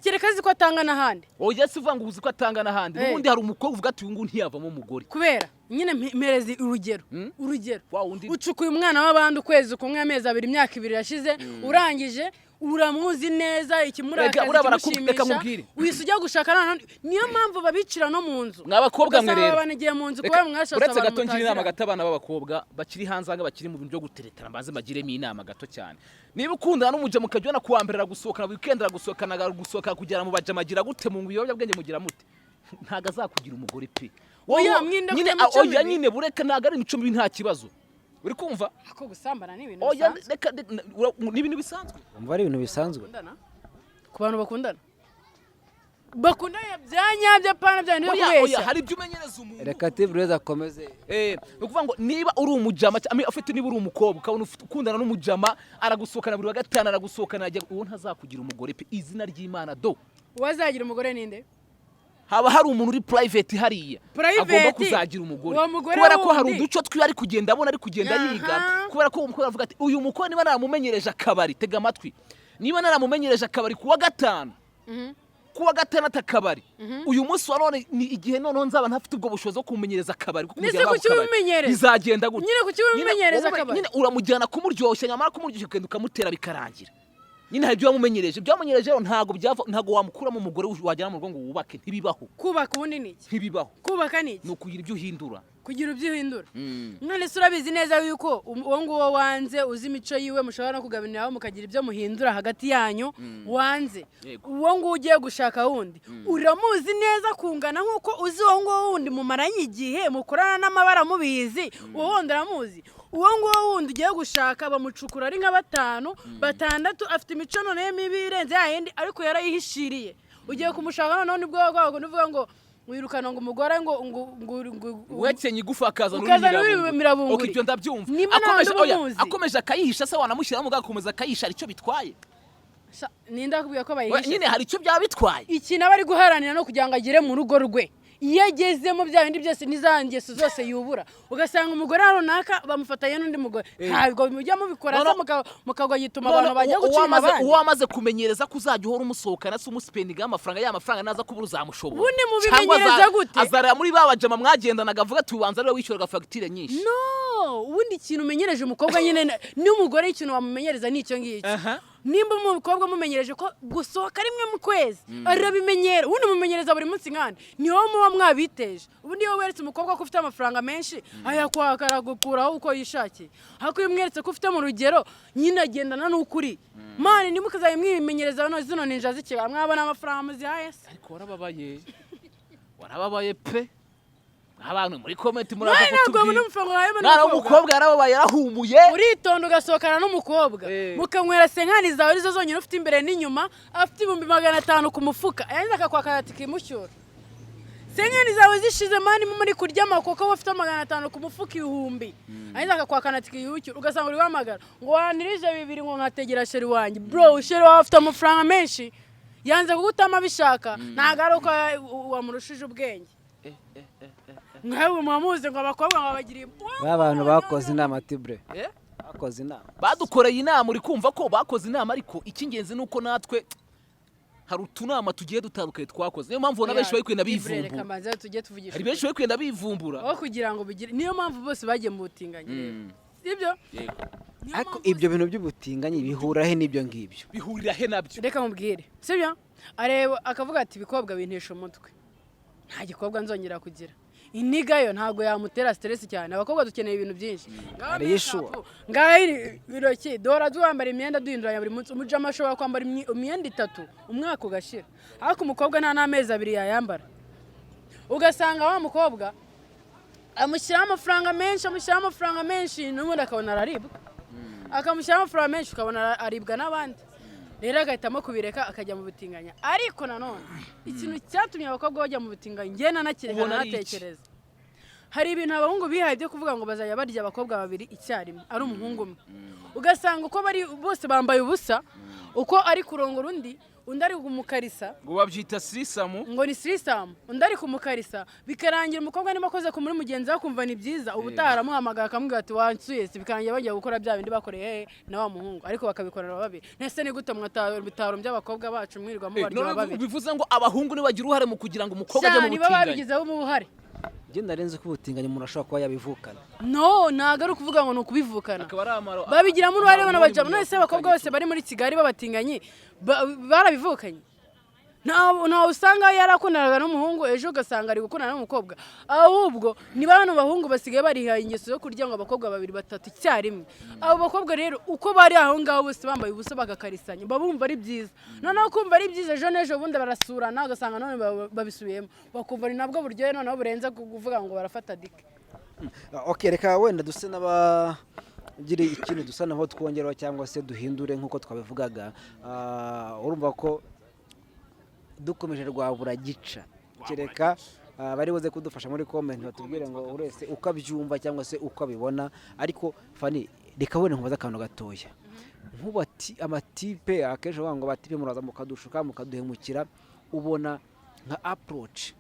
Kereka azi ko atanga n'ahandi. Oya, si uvuga ngo uzi ko atanga n'ahandi. N'ubundi hari umukobwa uvuga ati: "Uyu nguyu ntiyavamo umugore." Kubera nyine mpereza urugero, urugero. Wa wundi Ucukuye umwana w'abandi ukwezi kumwe, amezi 2, imyaka 2 irashize, urangije uramuzi neza, ikimurakaza, Reka, buriya reka ikimushimisha, nkubwire. wihise ujya gushaka noneho. Niyo mpamvu babicira no mu nzu, Mwa bakobwa mwe ugasanga rero, babanigiye mu nzu Reka- kubera mwashatse uretse abantu gato ngira inama mutaziranye. gato abana b'abakobwa bakiri hanze aha, bakiri mu bintu byo guteretana, mbanze mbagiremo inama gato cyane. Niba ukundana n'umujama, ukajya ubona kuwa mbere aragusohokana, weekend aragusohokana, aragusohoka kugera mu bajama, agira gute mu biyobyabwenge, mugira mute, ntabwo azakugira umugore pe. Oya, Wowe- mwinde nyine kugira imico oya mibi. Nyine bureka, ntabwo ari imico mibi, nta kibazo, uri kumva? Ako gusambana ni ibintu Oya, bisanzwe. reka ni ibintu bisanzwe. Umva, ari ibintu bisanzwe. Bakundana, ku bantu bakundana, bakundana bya nyabyo, apana bya bintu byo Oya, oya, kubeshya. hari ibyo umenyereza umuntu. Reka Tiburezi akomeze. Ni ukuvuga ngo niba uri umujama ufite, niba uri umukobwa ukabona ukundana n'umujama, aragusohokana buri wa gatanu, aragusohokana ajya, uwo ntazakugira umugore pe, izina ry'Imana do. Uwazagira umugore ninde? Haba hari umuntu uri private hariya Private? agomba kuzagira umugore, Uwo mugore kubera ko hari wundi. uduco twiwe ari kugenda abona, ari kugenda yiga. Kubera ko uwo mukobwa avuga ati: "Uyu mukobwa niba naramumenyereje akabari," tega amatwi, "niba naramumenyereje akabari kuwa gatanu, kuwa gatandatu akabari, uyu munsi wa none ni igihe noneho nzaba ntafite ubwo bushobozi bwo kumumenyereza akabari, bwo Nese kumujyana kuki mu kabari. ubimenyereza? Bizagenda gute?" Nyine kuki ubimenyereza Nyine akabari? Nyine uramujyana kumuryoshya, nyamara kumuryoshya ukagenda ukamutera bikarangira. Nyine hari ibyo wamumenyereje, ibyo wamumenyereje rero ntabwo byava, ntabwo wamukuramo umugore wajyana mu rugo ngo wubake, ntibibaho. Kubaka ubundi ni iki? Ntibibaho. Kubaka ni iki? Ni ukugira ibyo uhindura. Kugira ibyo uhindura. None se urabizi neza yuko uwo nguwo wanze, uzi imico yiwe, mushobora no kugabaniraho mukagira ibyo muhindura hagati yanyu, wanze? Yego. Uwo nguwo ugiye gushaka wundi uramuzi neza kungana nk'uko uzi uwo nguwo wundi mumaranye igihe, mukorana n'amabara mubizi? Uwo wundi uramuzi? Uwo nguwo wundi ugiye gushaka bamucukura ari nka batanu, batandatu, afite imico noneho mibi irenze ya yindi, ariko yarayihishiriye. Ugiye kumushaka noneho nibwo wagwa uvuga ngo wirukana ngo umugore ngo Uhekenye igufa akazana Ukazana ururimi. ururimi. Ok, ibyo ndabyumva. Nimba nta Akomeje wundi oya, umuzi. akomeje akayihisha se, wanamushyiramo ubwo agakomeza akayihisha, hari icyo bitwaye? Ninde akubwiye ko Oya, bayihisha? Nyine hari icyo byaba bitwaye. Ikintu aba ari guharanira no kugira ngo agere mu rugo rwe. Iyo agezemo, bya bindi byose n'iza ngeso zose yubura, ugasanga umugore runaka bamufatanya n'undi mugore. Ntabwo mujya mubikora se? No, no. Mukagwa gituma None abantu bajya gucima abandi. Uwo wamaze kumenyereza ko uzajya uhora umusohokana, se umuspendingaho amafaranga, ya mafaranga naza kubura uzamushobora? Ubundi Cyangwa mubimenyereza gute? Azarira muri ba bajama mwagendanaga, avuga ati: "Ubanza ariwe wishyuraga fagitire nyinshi." No, ubundi ikintu umenyereje umukobwa nyine n'umugore, ikintu wamumenyereza ni icyo ngicyo. Nimba umukobwa mumenyereje ko gusohoka rimwe mu kwezi, arabimenyera. Ubundi mumenyereza buri munsi nkandi, ni wowe muba mwabiteje. Ubundi iyo weretse umukobwa ko ufite amafaranga menshi, ayakwaka, aragukuraho uko yishakiye. Ariko iyo umweretse ko ufite mu rugero, nyine agendana n'ukuri. Man, ntimukazajye mwimenyereza hano zino ninja z'ikigali, mwabona amafaranga muzihaye se? Ariko warababaye, warababaye pe. Abantu muri comment muraza Nawe ntabwo wabona kutubwira. amafaranga wawe. Mwana w'umukobwa yarababaye, yarahumuye. Uritonda ugasohokana n'umukobwa, mukanywera cinquante zawe arizo zonyine ufite imbere n'inyuma, afite 500,000 ku mufuka, yarangiza akakwaka ati kimushyura. Cinquante zawe zishize, man, muri kurya amakoko, bafite 500 ku mufuka, 1000, arangiza akakwakana tike yiyukira, ugasanga uri guhamagara ngo wanirije bibiri ngo nkategera chéri wanjye. Bro, chéri wawe afite amafaranga menshi, yanze kugutama abishaka, ntabwo ari uko wamurushije ubwenge. Nkawe muba muzi ngo abakobwa ngo bagiriye Ba bantu bakoze inama, Tibure. Eh? Bakoze inama. Badukoreye inama, uri kumva ko bakoze inama, ariko icy'ingenzi ni uko natwe hari utunama tugiye dutandukanye twakoze. Niyo mpamvu ubona benshi bari kugenda Reka bivumbura. mbanze tujye tuvugisha Hari benshi bari kugenda bivumbura. aho kugira ngo bigire, niyo mpamvu bose bagiye mu butinganyi rero, sibyo? Yego. Niyo Ariko mpamvu. ibyo bintu by'ubutinganyi bihura he n'ibyo ngibyo? Bihurira he nabyo? Reka mubwire, sibyo? Areba akavuga ati: "Ibikobwa bintesha umutwe, nta gikobwa nzongera kugira." Iniga yo ntabwo yamutera stress cyane. Abakobwa dukeneye ibintu byinshi. Ngaho Hari ishuwa. make-up, ngaho intoki, duhora twambara imyenda duhinduranya buri munsi. Umujama ashobora kwambara imyenda itatu umwaka ugashira, ariko umukobwa nta n'amezi 2 yayambara. Ugasanga wa mukobwa amushyiraho amafaranga menshi, amushyiraho amafaranga menshi, n'ubundi akabona araribwa, akamushyiraho amafaranga menshi, ukabona aribwa n'abandi. Rero agahitamo kubireka akajya mu butinganya. Ariko nanone ikintu cyatumye abakobwa bajya mu butinganyi, njye nanakireka, Ubona ari iki? nanatekereza, hari ibintu abahungu bihaye byo kuvuga ngo bazajya barya abakobwa babiri icyarimwe ari umuhungu umwe. Ugasanga uko bari bose bambaye ubusa, uko ari kurongora undi, undi ari kumukarisa. Ngo babyita threesome. Ngo ni threesome, undi ari kumukarisa, bikarangira umukobwa niba akoze ku muri mugenzi we akumva ni byiza, ubutaha aramuhamagara akamubwira ati: "Wansuye?" Si bikarangira bagiye gukora bya bindi bakoreye hehe na wa muhungu, ariko bakabikorera babiri. Ese ni gute mwata bitaro by'abakobwa bacu mwirirwa mubaryoha babiri? Bivuze ngo abahungu nibagira uruhare mu kugira ngo umukobwa ajye mu Cyane, niba butinganyi. babigizeho uruhare. Njye narenze ko ubutinganyi umuntu ashobora kuba yabivukana. No, ntabwo ari ukuvuga ngo ni ukubivukana. Akaba ari amaro. Babigiramo uruhare bano amaro. bajama. None se abakobwa bose bari muri Kigali b'abatinganyi barabivukanye? Ntawe usanga yarakundanaga n'umuhungu, ejo ugasanga ari gukundana n'umukobwa. Ahubwo ni bano bahungu basigaye barihaye ingeso yo kurya ngo abakobwa babiri, batatu icyarimwe. Abo bakobwa rero uko bari aho ngaho bose bambaye ubusa bagakarisanya, baba bumva ari byiza. Noneho kumva ari byiza, ejo n'ejo bundi barasurana, ugasanga none babisubiyemo, bakumva ni nabwo buryohe noneho burenze kuvuga ngo barafata dike. Ok, reka wenda duse n'abagira ikintu dusa naho twongeraho cyangwa se duhindure nk'uko twabivugaga. Urumva ko dukomeje rwabura gica, kereka bari buze kudufasha muri comment batubwire ngo buri wese uko abyumva cyangwa se uko abibona. Ariko Fani, reka wenda nkubaze akantu gatoya. Nk'ubu amatipe akenshi bavuga ngo abatipe muraza mukadushuka, mukaduhemukira. Ubona nka approach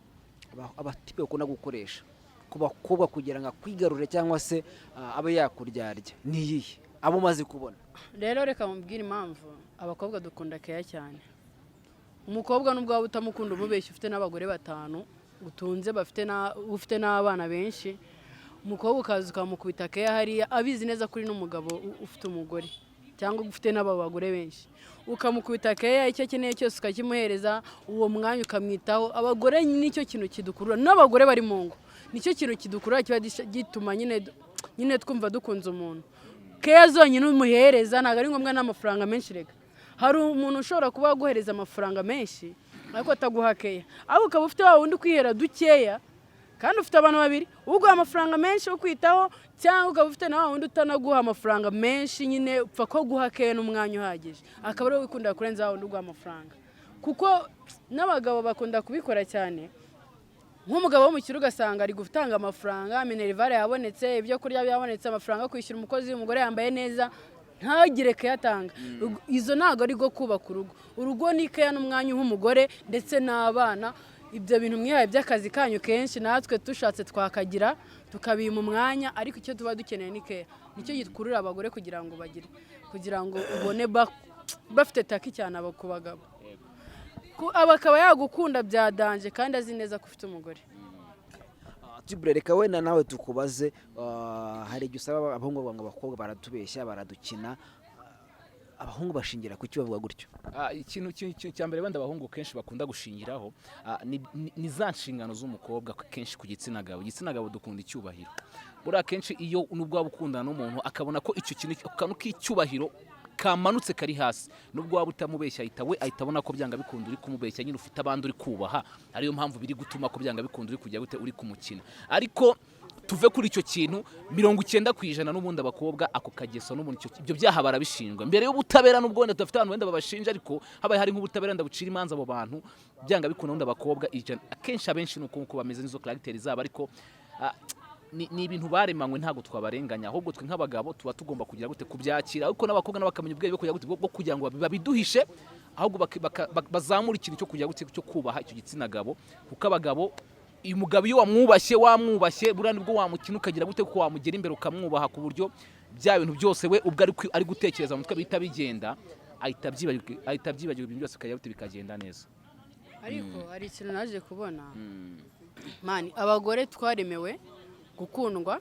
abatipe bakunda gukoresha ku bakobwa kugira ngo akwigarure cyangwa se abe yakuryarya ni iyihe, abo umaze kubona? Rero reka mubwire impamvu abakobwa dukunda care cyane. Umukobwa nubwo waba utamukunda, umubeshya ufite n'abagore batanu utunze, bafite ufite n'abana benshi, umukobwa ukaza ukamukubita care hariya, abizi neza ko uri n'umugabo ufite umugore cyangwa ufite n'aba bagore benshi, ukamukubita care, icyo akeneye cyose ukakimuhereza, uwo mwanya ukamwitaho. Abagore nicyo kintu kidukurura, n'abagore bari mu ngo nicyo kintu kidukurura, kiba gituma nyine twumva dukunze umuntu. Care zonyine umuhereza, ntabwo ari ngombwa n'amafaranga menshi. Reka, hari umuntu ushobora kuba aguhereza amafaranga menshi ariko ataguha care, ariko ukaba ufite wa wundi ukwihera dukeya kandi ufite abantu babiri, uguha amafaranga menshi ukwitaho, cyangwa ukaba ufite na wa wundi utanaguha amafaranga menshi, nyine upfa ko guha care n'umwanya uhagije, akaba ariwe wikundira kurenza wa wundi uguha amafaranga. Kuko n'abagabo bakunda kubikora cyane. Nk'umugabo w'umukire ugasanga ari gutanga amafaranga, minerval yabonetse, ibyo kurya byabonetse, amafaranga yo kwishyura umukozi, umugore yambaye neza, ntagire kayatanga. Izo ntabwo ari rwo kubaka urugo. Urugo ni care n'umwanya uha umugore ndetse n'abana. Ibyo bintu mwihaye by'akazi kanyu kenshi, natwe dushatse twakagira tukabima umwanya, ariko icyo tuba dukeneye ni care. Nicyo gikurura abagore kugira ngo bagire, kugira ngo ubone bafite taki cyane abo ku bagabo. Aba akaba yagukunda bya danger kandi azi neza ko ufite umugore. Tubure, reka wenda nawe tukubaze. Hari igihe usaba abahungu bavuga ngo abakobwa baratubeshya, baradukina. Abahungu bashingira ku cyo bavuga gutyo? Ikintu cya mbere wenda abahungu kenshi bakunda gushingiraho, ni za nshingano z'umukobwa kenshi ku gitsina gabo. Igitsina gabo dukunda icyubahiro. Buriya kenshi iyo nubwo waba ukundana n'umuntu akabona ko icyo kintu, akantu k'icyubahiro Kamanutse kari hasi, nubwo waba utamubeshya, ahita we ahita abona ko byanga bikunda uri kumubeshya nyine, ufite abandi uri kubaha, ariyo mpamvu biri gutuma ko byanga bikunda uri kujya gute, uri kumukina. Ariko tuve kuri icyo kintu, 90% n'ubundi abakobwa ako kageso n'ubundi ibyo byaha barabishinjwa mbere y'ubutabera. N'ubwo wenda tudafite abantu wenda babashinja, ariko habaye hari nk'ubutabera ndabucira imanza abo bantu, byanga bikunda ubundi abakobwa ijana akenshi, abenshi ni uko nguko bameze, nizo caractère zabo. Ariko ni ibintu baremanywe, ntabwo twabarenganya. Ahubwo twe nk'abagabo tuba tugomba kugira gute? Kubyakira. Ariko n'abakobwa nabo bakamenya ubwenge bwo kugira gute? Bwo kugira ngo babiduhishe, ahubwo bazamure ikintu cyo kugira gute? Cyo kubaha icyo gitsina gabo. Kuko abagabo, uyu mugabo iyo wamwubashye, wamwubashye, buriya nibwo wamukina ukagira gute? Kuko wamugera imbere ukamwubaha, ku buryo bya bintu byose we ubwo ari gutekereza mu mutwe bihita bigenda, ahita abyibagirwa, ibintu byose bikajya gute? Bikagenda neza. Ariko hari ikintu naje kubona, man. Abagore twaremewe gukundwa,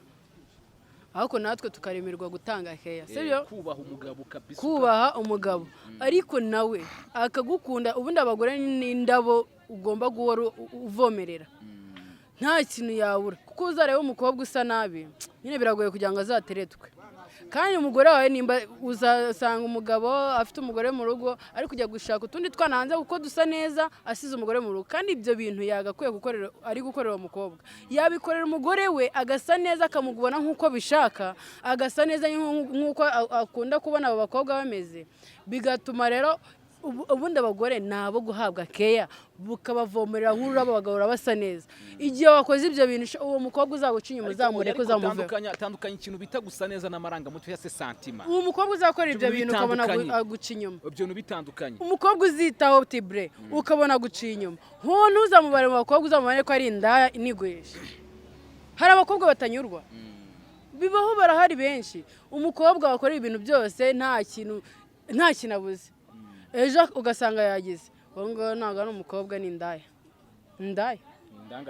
ariko natwe tukaremerwa gutanga keya, sibyo? Kubaha umugabo kabisa. Kubaha umugabo, ariko nawe akagukunda. Ubundi abagore ni indabo ugomba guhora uvomerera, nta kintu yabura. Kuko uzareba umukobwa usa nabi nyine, biragoye kugira ngo azateretwe. Kandi umugore wawe, nimba uzasanga umugabo afite umugore mu rugo, ari kujya gushaka utundi twana hanze kuko dusa neza, asize umugore mu rugo. Kandi ibyo bintu yagakwiye gukorera, ari gukorera uwo mukobwa, yabikorera umugore we, agasa neza, akamubona nk'uko bishaka, agasa neza nk'uko akunda kubona abo bakobwa bameze. Bigatuma rero ubundi abagore ni abo guhabwa keya, bukabavomerera nk'ururabo, bagahora basa neza. Igihe wakoze ibyo bintu, uwo mukobwa uzaguca inyuma uzamureke, uzamuveho. Tandukanya ikintu bita gusa neza n'amarangamutima cyangwa se sentiment. Uwo mukobwa uzakora ibyo Ibyo bintu ukabona bitandukanye. aguca inyuma. Ibyo bintu bitandukanye. Umukobwa uzitaho tibure ukabona aguciye inyuma, nko ntuzamubare mu bakobwa, uzamubare ko ari indaya inigurisha. Hari abakobwa batanyurwa, bibaho, barahari benshi. Umukobwa wakora ibintu byose, nta kintu abuze, ejo ugasanga yagize uwo nguwo, ntabwo ari umukobwa, ni indaya, indaya.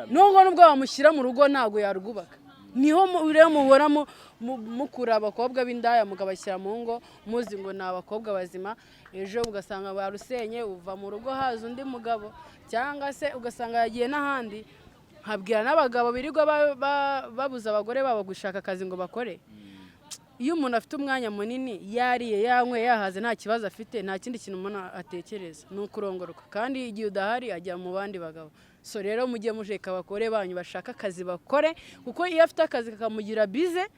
Nubwo nubwo wamushyira mu rugo, ntabwo yarwubaka. Niho rero mubona mukura abakobwa b'indaya, mukabashyira mu ngo muzi ngo ni abakobwa bazima, ejo ugasanga barusenye, uva mu rugo haza undi mugabo, cyangwa se ugasanga yagiye n'ahandi. Nkabwira n'abagabo birirwa babuza abagore babo gushaka akazi ngo bakore. Iyo umuntu afite umwanya munini, yariye, yanyweye, yahaze, nta kibazo afite, nta kindi kintu umuntu atekereza, ni ukurongorwa. Kandi igihe udahari ajya mu bandi bagabo. So rero mujye mujeka abagore banyu bashaka akazi bakore, kuko iyo afite akazi kakamugira busy,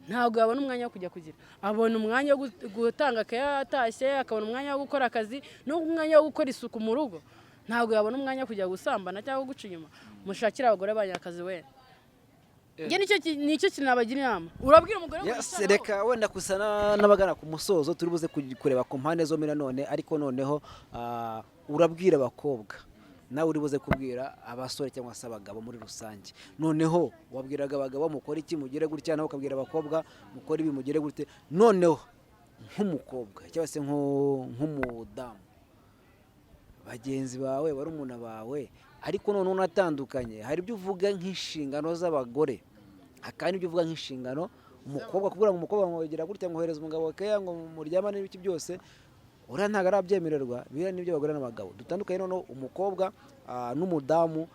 ntabwo yabona umwanya wo kujya kugira, abona umwanya wo gutanga keya atashye, akabona umwanya wo gukora akazi n'umwanya wo gukora isuku mu rugo. Ntabwo yabona umwanya wo kujya gusambana cyangwa guca inyuma. Mushakire abagore banyu akazi wenda. Njye nicyo kintu nabagira inama. Urabwira umugore ngo Yes, yicare aho. Reka wenda gusa n'abagana ku musozo, turi buze kureba ku mpande zombi nanone. Ariko noneho urabwira abakobwa, nawe uri buze kubwira abasore cyangwa se abagabo muri rusange. Noneho wabwiraga abagabo mukora iki, mugire gutya, nawe ukabwira abakobwa mukora ibi, mugire gute. Noneho nk'umukobwa cyangwa se nk'umudamu, bagenzi bawe, barumuna bawe, ariko noneho unatandukanye, hari ibyo uvuga nk'inshingano z'abagore, hakaba n'ibyo uvuga nk'inshingano umukobwa. Kuvuga ngo umukobwa ngo gira gutya, ngo hereza umugabo keya, ngo muryamane n'ibiki byose, uriya ntabwo arabyemererwa. Biriya n'ibyo abagore n'abagabo dutandukanye. Noneho umukobwa n'umudamu,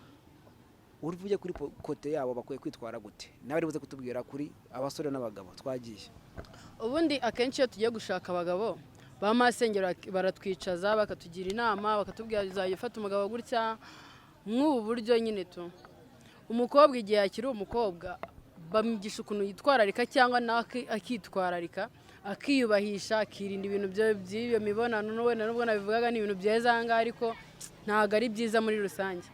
uri buvuge kuri côté yabo bakwiye kwitwara gute, nawe uri buze kutubwira kuri abasore n'abagabo. Twagiye. Ubundi akenshi iyo tugiye gushaka abagabo, ba masengero baratwicaza, bakatugira inama, bakatubwira uzajya ufata umugabo gutya, nk'ubu buryo nyine tu. Umukobwa igihe akiri umukobwa bamwigisha ukuntu yitwararika, cyangwa nawe akitwararika, akiyubahisha, akirinda ibintu by'iyo mibonano. Wenda nubwo nabivugaga ni ibintu byiza aha ngaha, ariko ntabwo ari byiza muri rusange.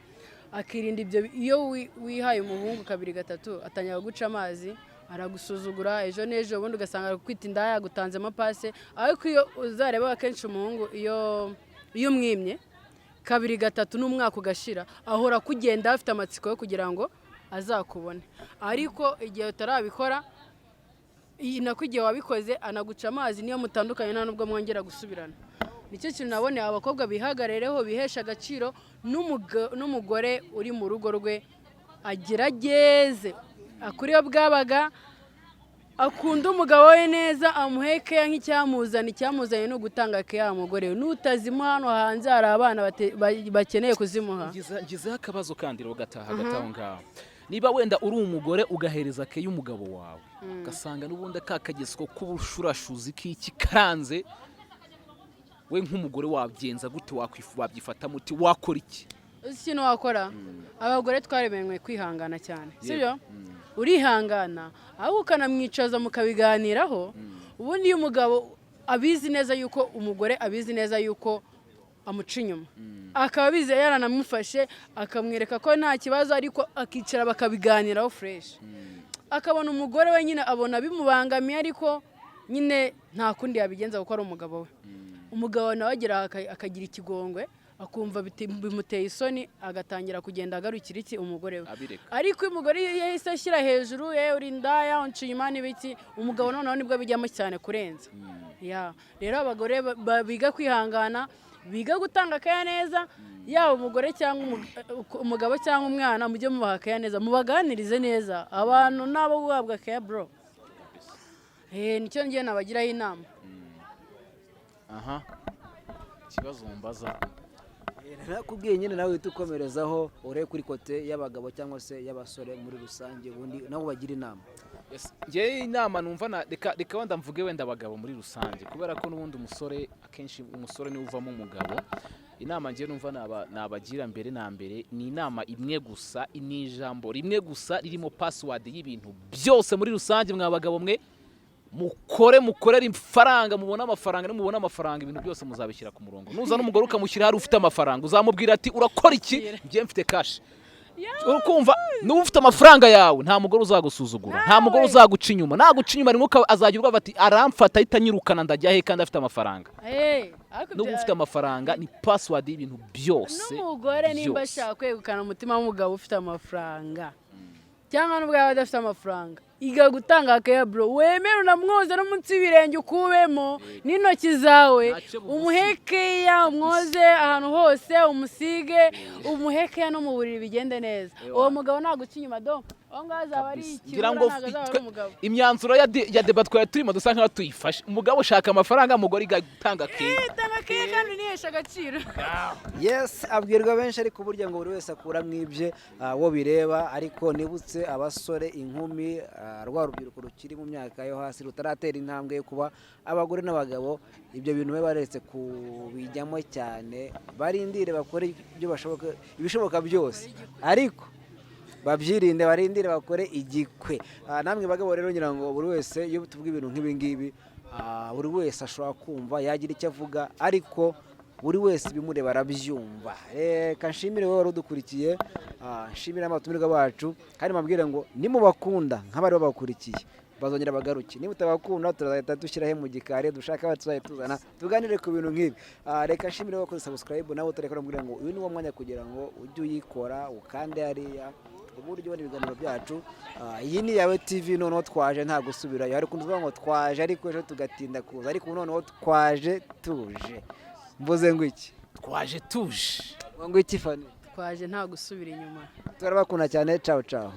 Akirinda ibyo. Iyo wihaye umuhungu kabiri gatatu, atangira guca amazi, aragusuzugura, ejo n'ejo bundi ugasanga ari kukwita indaya, yagutanzemo pase. Ariko iyo uzareba akenshi umuhungu, iyo umwimye kabiri gatatu n'umwaka ugashira, ahora akugenda afite amatsiko yo kugira ngo azakubone. Ariko igihe utarabikora, iyi nako igihe wabikoze, anaguca amazi. Niyo mutandukanye, nta nubwo mwongera gusubirana. Nicyo kintu naboneye abakobwa bihagarareho, bihesha agaciro. N'umugore uri mu rugo rwe agerageze akure iyo bwabaga, akunda umugabo we neza, amuhe keya nk'icyamuzana. Icyamuzanye ni ugutanga keya. Mugore n'utazimuha, hano hanze hari abana bakeneye kuzimuha. Ngizeho akabazo kandi rero gataha hagati aho ngaho. Niba wenda uri umugore ugahereza keya umugabo wawe, ugasanga n'ubundi ka kageso k'ubushurashuzi k'iki karanze. We nk'umugore wagenza gute? Wabyifatamo ute? Wakora iki? Uzi ikintu wakora? Abagore twaremewe kwihangana cyane, sibyo? Urihangana, ahubwo ukanamwicaza mukabiganiraho. Ubundi iyo umugabo abizi neza yuko umugore abizi neza yuko amuca inyuma, akaba abizi, yaranamufashe, akamwereka ko nta kibazo, ariko akicara bakabiganiraho fresh, akabona umugore we nyine abona bimubangamiye, ariko nyine nta kundi yabigenza kuko ari umugabo we. Umugabo nawe agira akagira ikigongwe, akumva bimuteye isoni, agatangira kugenda agarukira iki umugore we. Abireka. Ariko iyo umugore iyo yahise ashyira hejuru, yewe uri indaya, unca inyuma n'ibiki, umugabo noneho nibwo bijyamo cyane kurenza. Ya, rero abagore biga kwihangana, biga gutanga care neza, yaba umugore cyangwa umugabo cyangwa umwana, mujye mubaha care neza, mubaganirize neza. Abantu nabo guhabwa care, bro. Nicyo ngiye nabagiraho inama. Aha, ikibazo mbaza. Nakubwiye nyine, nawe uhita ukomerezaho, urebe kuri côté y'abagabo cyangwa se y'abasore muri rusange, ubundi nabo bagira inama. Yes, njyewe inama numva na reka wenda mvuge wenda abagabo muri rusange, kubera ko n'ubundi umusore, akenshi umusore niwe uvamo umugabo. Inama njyewe numva nabagira mbere na mbere ni inama imwe gusa, ni ijambo rimwe gusa ririmo password y'ibintu byose muri rusange. Mwa bagabo mwe, mukore, mukorere ifaranga, mubone amafaranga. Nimubona amafaranga, ibintu byose muzabishyira ku murongo. Nuzana umugore ukamushyira hari ufite amafaranga, uzamubwira ati: "Urakora iki? Njye mfite cash." Ukumva niba ufite amafaranga yawe, nta mugore uzagusuzugura, nta mugore uzaguca inyuma. Naguca inyuma rimwe azagira ubwoba ati: "Aramfata ahita anyirukana, ndajya he kandi afite amafaranga?" Ariko N'uba ufite amafaranga ni password y'ibintu byose. N'umugore nimba Byose. ashaka kwegukana umutima w'umugabo ufite amafaranga, cyangwa n'ubwo yaba adafite amafaranga, iga gutanga care, bro. Wemere unamwoze no munsi y'ibirenge, ukubemo n'intoki zawe. Ntace bugufi. Umuhe care, umwoze ahantu hose, umusige, umuhe care, no mu buriri bigende neza. Uwo mugabo naguca inyuma do, aho ngaho azaba ari Kabisa. ikibura, Ngira ngo ntabwo azaba ari umugabo. Imyanzuro ya débat twari turimo dusa nkaho tuyifashe: umugabo ushaka amafaranga, umugore igatanga care. Tanga care kandi unihesha agaciro. Yes, abwirwa benshi, ariko burya ngo buri wese akura mu ibye, uwo bireba. Ariko nibutse abasore, inkumi, rwa rubyiruko rukiri mu myaka yo hasi rutaratera intambwe yo kuba abagore n'abagabo, ibyo bintu babe baretse kubijyamo cyane, barindire bakore ibyo bashoboka, ibishoboka byose, ariko babyirinde, barindire bakore igikwe. Namwe bagabo rero, ngira ngo buri wese iyo tuvuga ibintu nk'ibi ngibi, buri wese ashobora kumva yagira icyo avuga, ariko buri wese ibimureba arabyumva. Reka nshimire wowe wari udukurikiye, nshimire abatumirwa bacu, kandi mbabwire ngo nimubakunda nk'abari babakurikiye, bazongera bagaruke. Niba utabakunda, turazahita dushyiraho mu gikari, dushaka abo tuzajya tuzana tuganire ku bintu nk'ibi. Reka nshimire wakoze subscribe, nawe utarekora, mbwira ngo uyu ni wo mwanya kugira ngo ujye uyikora, ukande hariya uburyo ubona ibiganiro byacu. Iyi ni Yawe TV. Noneho twaje nta gusubirayo. Hari ukuntu tuvuga ngo twaje, ariko ejo tugatinda kuza, ariko ubu noneho twaje tuje. Mvuze ngo iki? Twaje tuje. Ngo iki, Fani? Twaje nta gusubira inyuma. Turabakunda cyane. Ciao ciao.